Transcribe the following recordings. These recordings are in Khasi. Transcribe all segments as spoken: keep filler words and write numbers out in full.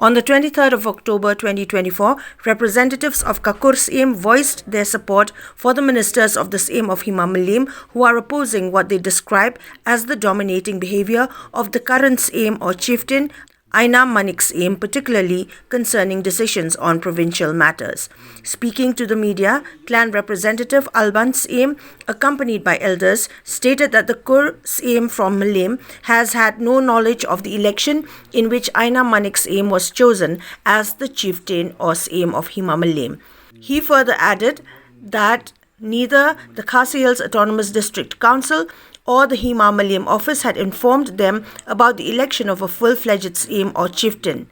On the twenty-third of October twenty twenty-four, representatives of ka Kur Syiem voiced their support for the ministers of the Syiem of Hima Mylliem, who are opposing what they describe as the dominating behavior of the current Syiem or chieftain, Ainam Manik Syiem, particularly concerning decisions on provincial matters. Speaking to the media, clan representative Alban Syiem, accompanied by elders, stated that the Kur Syiem from Mylliem has had no knowledge of the election in which Ainam Manik Syiem was chosen as the chieftain or Syiem of Hima Mylliem. He further added that neither the Khasi Hills Autonomous District Council or the Hima Mylliem office had informed them about the election of a full-fledged Syiem or chieftain.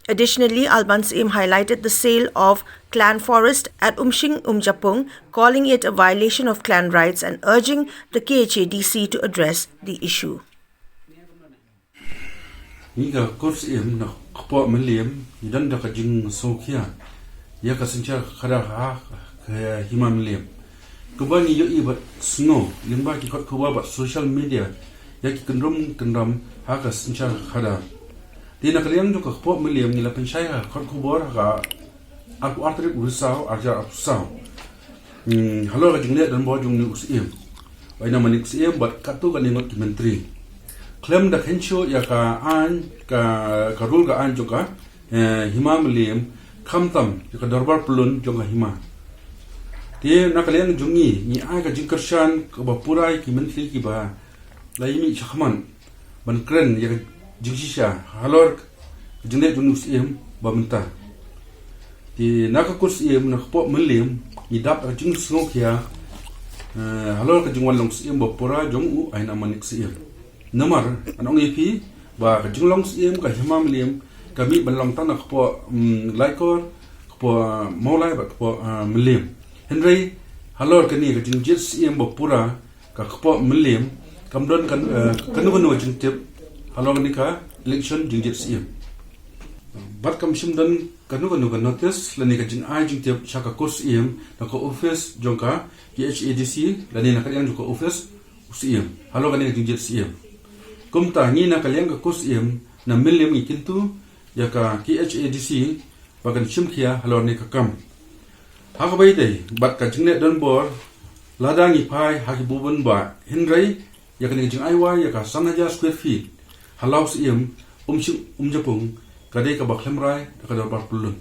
Additionally, Alban Syiem highlighted the sale of clan forest at Umshing Umjapung, calling it a violation of clan rights and urging the K H A D C to address the issue. Ngi ka Kur Syiem na kpoh Mylliem ngi don da ka jingsngewkhia ïa ka synshar khadar ha ka Hima Mylliem. Kumba ngi ïohi bad sngew lyngba ki kot khubor bad social media ïa ki kyndrum kyndram ha ka synshar khadar. Te na ka liang jong ka kpoh Mylliem ngi la pynshai ha kot khubor ha ka arphew ar tarik u Risaw arhajar arphew saw. Hmm, halor ka jingleh donbor jong une u Syiem, u Ainam Manik Syiem bad katto katne ngut ki myntri, khlem da kheiñ shuh ïa ka aiñ, ka, ka rule ka aiñ jong ka, eh, Hima Mylliem, khamtam ïa ka dorbar pyllun jong ka hima. Te na ka liang jong ngi ngi ai ka jingkyrshan kaba pura ïa ki myntri kiba la ïa mih shakhmat ban kren ïa ka jingshisha halor ka jingleh jong une u Syiem ba mynta. Te na ka Kur Syiem na kpoh Mylliem ngi dap ka jingsngewkhia, eh, halor ka jingwan long Syiem ba pura jong u Ainam Manik Syiem. Namar ngan ong ïa phi ba ka jinglong Syiem ka Hima Mylliem ka mih ban long tang na kpoh, mm, Laitkor, kpoh, ah, Mawlai bad kpoh, ah, Mylliem. Hynrei halor kane ka jingjied Syiem ba pura ka kpoh Mylliem kam don kan, eh, kano kano ka jingtip halor kane ka election jingjied Syiem. Bad kam shym don kano kano ka notice lane ka jingai jingtip sha ka Kur Syiem na ka office jong ka K H A D C lane na ka liang jong ka office u Syiem halor kane ka jingjied Syiem. Kumta ngi na ka liang ka Kur Syiem na Mylliem ngi kyntu ïa ka K H A D C ba kan shim khia halor kane ka kam. Ha kaba ïadei bad ka jingleh donbor, lada ngi phai ha ki bun bah, hynrei ïa kane ka jingai wai ïa ka san hajar square feet ha la u Syiem Umshing Umjapung ka dei kaba khlem rai da ka dorbar pyllun.